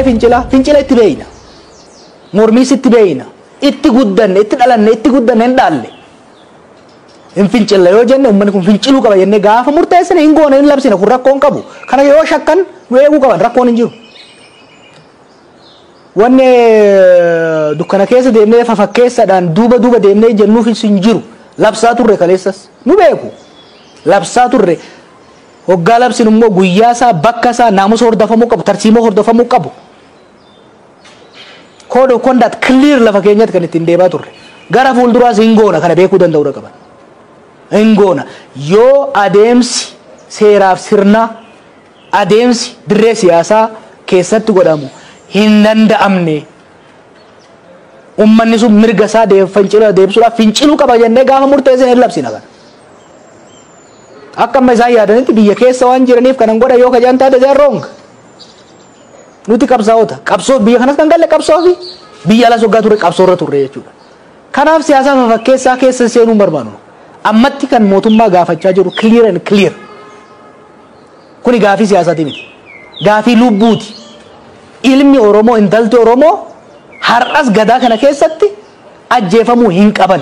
Fincilaa fincila itti beeyna. Mormiis itti beeyna. Itti guddanne, itti dhalanne, itti guddanne, hin dhaalle. Hin fincilla yoo jenne, uummanni kun finciluu qaba jennee gaafa murteessine, hin goone, hin labsine. Kun rakkoon qabu. Kana yoo shakkan nu eeguu qaban, rakkoon hin jiru. Wanni dukkana keessa deemnee fafakkeessaadhaan duuba duuba deemnee jennuuf hin jiru. Labsaa turre kaleessas nu beeku. Labsaa turre. Hoggaa labsin immoo guyyaa isaa, bakka isaa, naamusa hordofamuu qabu, tarsiimoo hordofamuu qabu. Code of conduct clear lafa keenyatti kan ittiin deemaa turre. Gara fuulduraas hin goona, kana beekuu danda'uu qaban. Hin goona. Yoo adeemsi seeraaf sirnaa, adeemsi dirree siyaasaa keessatti godhamu hin danda'amne, ummanni sun mirga isaa fincila deebisuudhaaf finciluu qaba jennee gaafa murteessine, hin labsina kana. Akka amma isaan yaadanitti biyya keessa waan jiraniif kanan godha yoo kajaan taate, they are wrong. Nuti qabsaa'ota. Qabsoo biyya kanas kan galle qabsoo fi biyya alas waggaa turre qabsoo irra turre jechuudha. Kanaaf siyaasa fafakkeessaa keessa seenuu hin barbaannu. Ammatti kan mootummaa gaafachaa jiru clear and clear. Kuni gaafii siyaasaati miti. Gaafii lubbuuti. Ilmi Oromoo, intalti Oromoo har'as gadaa kana keessatti ajjeefamuu hin qaban.